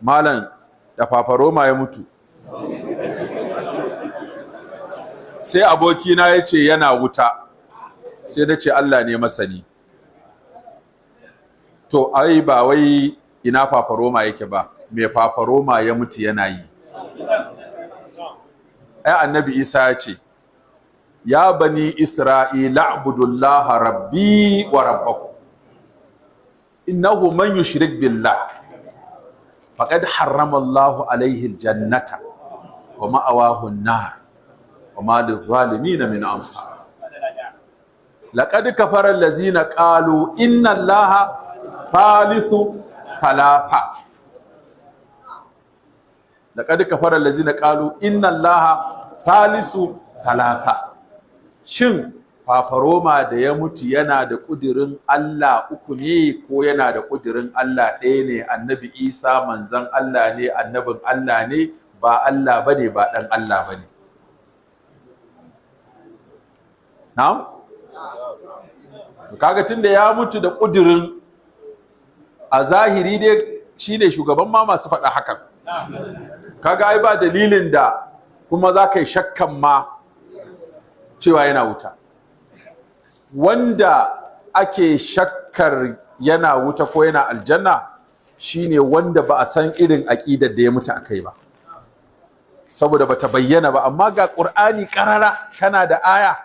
Malam da fafaroma ya mutu, sai abokina ya ce yana wuta, sai na ce Allah ne masani. To ai ba wai ina fafaroma yake ba, me fafaroma ya mutu yana yi. Ai Annabi Isa ya ce, ya bani Isra'ila abudullaha rabbi wa rabbakum, innahu man yushrik billah faqad harrama Allahu alaihi aljannata wa ma'awahu an-nar wa ma lidh-dhalimin min ansar. Laqad kafara allazina qalu inna Allaha thalithu thalatha. Laqad kafara allazina qalu inna Allaha thalithu thalatha. Shin fafaroma da ya mutu yana da ƙudirin Allah uku ne ko yana da ƙudirin Allah ɗaya ne? Annabi Isa manzon Allah ne, annabin Allah ne, ba Allah bane, ba ɗan Allah bane. Na'am? Kaga tunda ya mutu da ƙudirin, a zahiri dai shine shugaban ma masu faɗa hakan. Kaga ai ba dalilin da kuma za ka yi shakkan ma cewa yana wuta. Wanda ake shakkar yana wuta ko yana aljanna shine wanda ba a san irin aƙidar da ya mutu a kai ba, saboda bata bayyana ba. Amma ga Ƙur'ani ƙarara, kana da aya.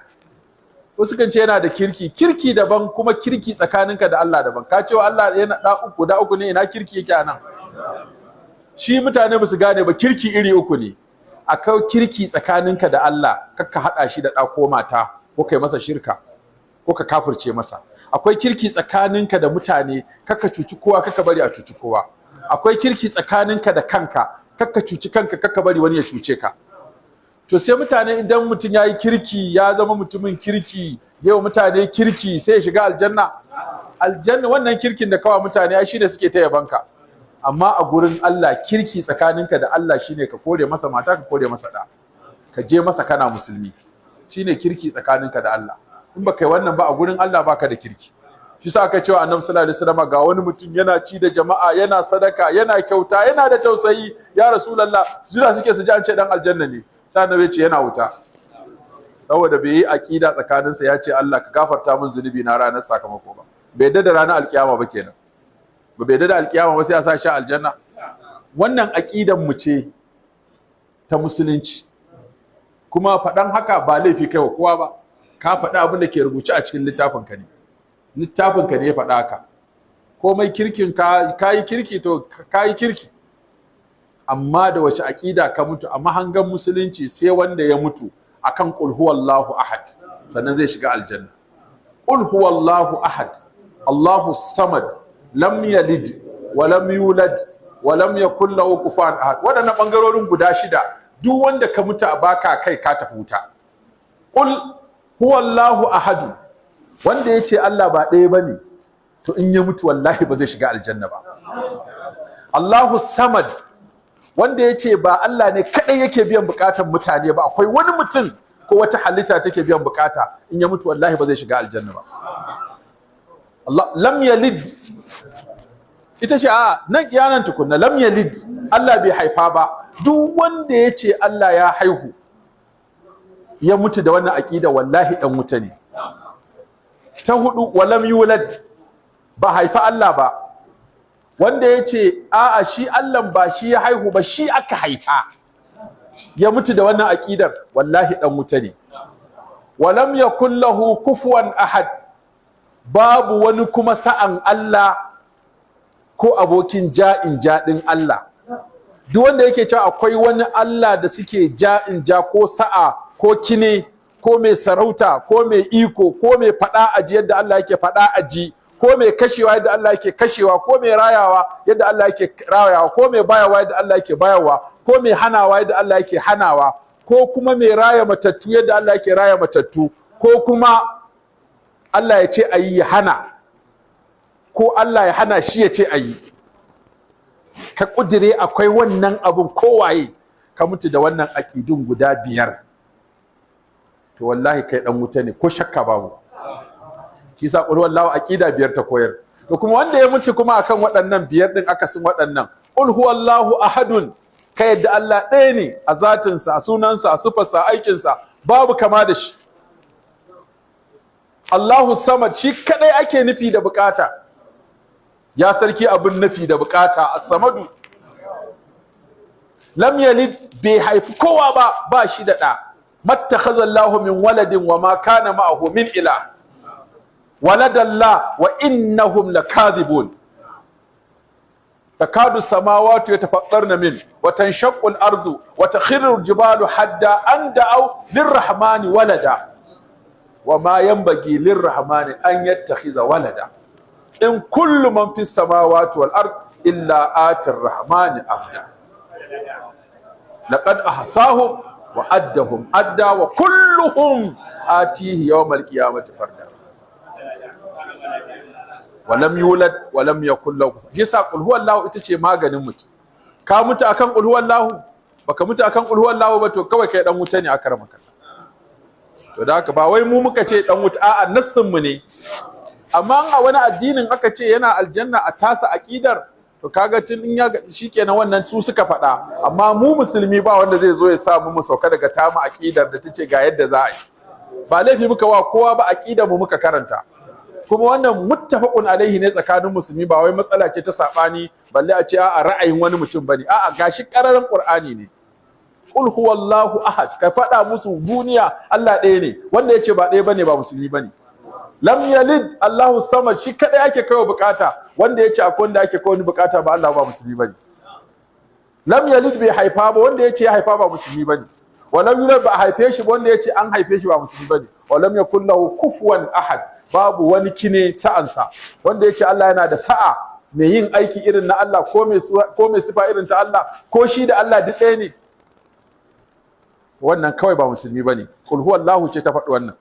Wasu kan ce yana da kirki, kirki daban kuma kirki tsakaninka da Allah daban. Ka cewa Allah yana da uku, da uku ne, ina kirki yake anan? Shi mutane ba su gane ba, kirki iri uku ne. Akwai kirki tsakaninka da Allah, kakka haɗa shi da ɗa ko mata, ko kai masa shirka, ko ka kafirce masa. Akwai kirki tsakaninka da mutane, kakka cuci kowa, kakka bari a cuci kowa. Akwai kirki tsakaninka da kanka, kakka cuci kanka, kakka bari wani ya cuce ka. To sai mutane, idan mutum ya yi kirki, ya zama mutumin kirki, yau mutane kirki, sai ya shiga aljanna. Aljanna wannan kirkin da kawa mutane ai shine suke ta yabanka. Amma a gurin Allah, kirki tsakaninka da Allah shine ka kore masa mata, ka kore masa ɗa, ka je masa kana musulmi. Shine kirki tsakaninka da Allah. In ba kai wannan ba, a gurin Allah baka da kirki. Shi sa aka cewa Annabi sallallahu alaihi wasallam, ga wani mutum yana ci da jama'a, yana sadaka, yana kyauta, yana da tausayi, ya Rasulullah, jira suke su ji an ce dan aljanna ne. Sai Annabi ya ce yana wuta, saboda bai yi aqida tsakaninsa ya ce Allah ka gafarta min zunubi na ranar sakamako ba. Bai yadda da ranar alkiyama ba kenan. Ba bai yadda da alkiyama ba, sai a sa shi aljanna. Wannan aqidan mu ce ta musulunci, kuma faɗan haka ba laifi kai wa kowa ba. Ka faɗi abin da ke rubuce a cikin littafinka ne, littafinka ne ya faɗa haka. Komai kirkin ka, ka yi kirki, to ka yi kirki, amma da wace aƙida ka mutu? A mahangan musulunci, sai wanda ya mutu akan qul huwallahu ahad sannan zai shiga aljanna. Qul huwallahu ahad, Allahu samad, lam yalid wa lam yulad wa lam yakul lahu kufuwan ahad. Waɗannan bangarorin guda shida, duk wanda ka mutu a baka kai, ka tafi wuta. Qul huwallahu ahadu, wanda ya ce Allah ba ɗaya ba ne, to in ya mutu wallahi ba zai shiga aljanna ba. Allahu samad, wanda ya ce ba Allah ne kaɗai yake biyan bukatan mutane ba, akwai wani mutum ko wata halitta take biyan bukata, in ya mutu wallahi ba zai shiga aljanna ba. Allah lam yalid, ita ce a nan iyanan tukunna, lam yalid, Allah bai haifa ba. Duk wanda ya ce Allah ya haihu ya mutu da wannan aƙida, wallahi ɗan wuta ne. Ta hudu, walam yulad, ba haifa Allah ba. Wanda ya ce a'a, shi Allah ba shi ya haihu ba, shi aka haifa, ya mutu da wannan aƙidar, wallahi ɗan wuta ne. Walam yakul lahu kufuwan ahad, babu wani kuma sa'an Allah ko abokin ja'in jaɗin Allah. Duk wanda yake cewa akwai wani Allah da suke ja'in ja ko sa'a ko kine ko mai sarauta ko mai iko ko mai faɗa aji yadda Allah yake faɗa aji, ko mai kashewa yadda Allah yake kashewa, ko mai rayawa yadda Allah yake rayawa, ko mai bayawa yadda Allah yake bayarwa, ko mai hanawa yadda Allah yake hanawa, ko kuma mai raya matattu yadda Allah yake raya matattu, ko kuma Allah ya ce ayi ya hana, ko Allah ya hana shi ya ce ayi, ka ƙudire akwai wannan abun, kowaye, ka mutu da wannan aƙidun guda biyar, to wallahi kai dan wuta ne, ko shakka babu. Shi yasa qul wallahu aqida biyar ta koyar. To kuma wanda ya mutu kuma akan waɗannan biyar din, akasin waɗannan, Qul huwallahu ahadun, ka yadda Allah ɗaya ne a zatinsa, a sunansa, a sifarsa, a aikinsa, babu kama da shi. Allahu samad, shi kadai ake nufi da bukata. Ya sarki abin nufi da bukata, as-samadu. Lam yalid, bai haifi kowa ba, ba shi da ɗa. Mattakhadha Allahu min waladin wa ma kana ma'ahu min ilah. Waladallah wa innahum lakadhibun. Takadu samawati yatafattarna min wa tanshaqqu al-ardu wa takhiru al-jibalu hadda an da'aw lirrahmani walada. Wa ma yanbaghi lirrahmani an yattakhiza walada. In kullu man fis samawati wal ard illa atir rahmani abda. Laqad ahsahum wa addahum adda wa kulluhum atihi yawmal qiyamati farda. Wa lam yulad wa lam yakul lahu kufuwan. Yasa qul huwallahu ita ce maganin mutum. Ka mutu akan qul huwallahu, baka mutu akan qul huwallahu ba, to kawai kai dan wuta ne aka ramaka. To da haka ba wai mu muka ce dan wuta, a'a, nassin mu ne. Amma a wani addinin aka ce yana aljanna a tasa aqidar, to kaga tun in ya shikenan, wannan su suka faɗa. Amma mu musulmi ba wanda zai zo ya sa mu mu sauka daga tamu aqidar da tace ga yadda za a yi. Ba laifi muka wa kowa ba, aqidar mu muka karanta. Kuma wannan muttafaqun alaihi ne tsakanin musulmi, ba wai matsala ce ta sabani balle a ce a'a, ra'ayin wani mutum bane. A'a, gashi ƙararin Qur'ani ne. Qul huwallahu ahad, ka faɗa musu duniya Allah ɗaya ne. Wanda yace ba ɗaya bane ba musulmi bane. Lam yalid, Allahu samad, shi kadai ake kaiwa bukata. Wanda yace akwai wanda ake kai wani bukata ba Allah ba, musulmi bane. Lam yalid, bai haifa ba. Wanda yace ya haifa ba musulmi bane. Walam yulad, ba a haife shi ba. Wanda yace an haife shi ba musulmi bane. Walam yakul lahu kufuwan ahad, babu wani kine sa'ansa. Wanda yace Allah yana da sa'a mai yin aiki irin na Allah, ko mai sifa irin ta Allah, ko shi da Allah duk ɗaya ne, wannan kawai ba musulmi bane. Qul huwallahu ce ta faɗi wannan.